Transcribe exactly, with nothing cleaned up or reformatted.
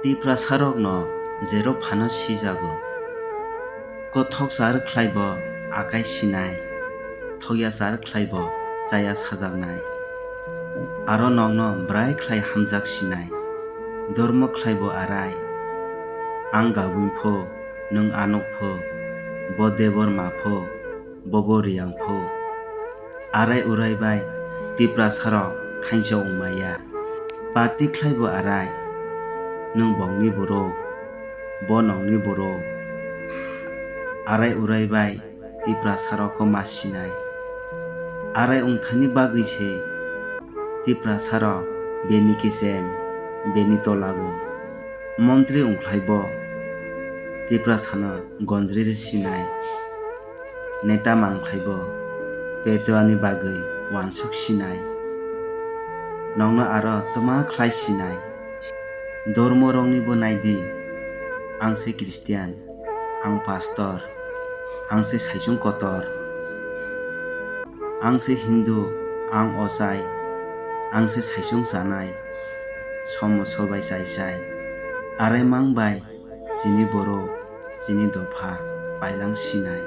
Tiprasarokno jerophano sijago. Kothok char khlaibo akai sinai, thokya char khlaibo chaya sajaknai. Aro nokno bwrai khlai hamjak sinai, dormo khlaibo arai. Ang gabwing pho, nwng anok pho, bo Debbarma pho, bobo Reang pho. Arai urai bai Tiprasarok thansa wngmaya. Party khlaibo arai, nwng bongni borok, bo nokni borok. Arai urai bai Tiprasarokno ma sinai. Arai wngthani bagwi se Tiprasarok beni kechem, beni tolago. Montri wngkhlaibo Tiprasano gonjri rw sinai. Neta mangkhlaibo petuani bagwi uansuk sinai. Nokno aro twma khlai sinai. Dormoroknibo naidi, ang se Christian, ang pastor, ang se saichung kotor, ang se Hindu, ang ochai, ang se saichung chanai, somo sobai chai chai. Arai mang bai chini borok, chini dopha pailang sinai.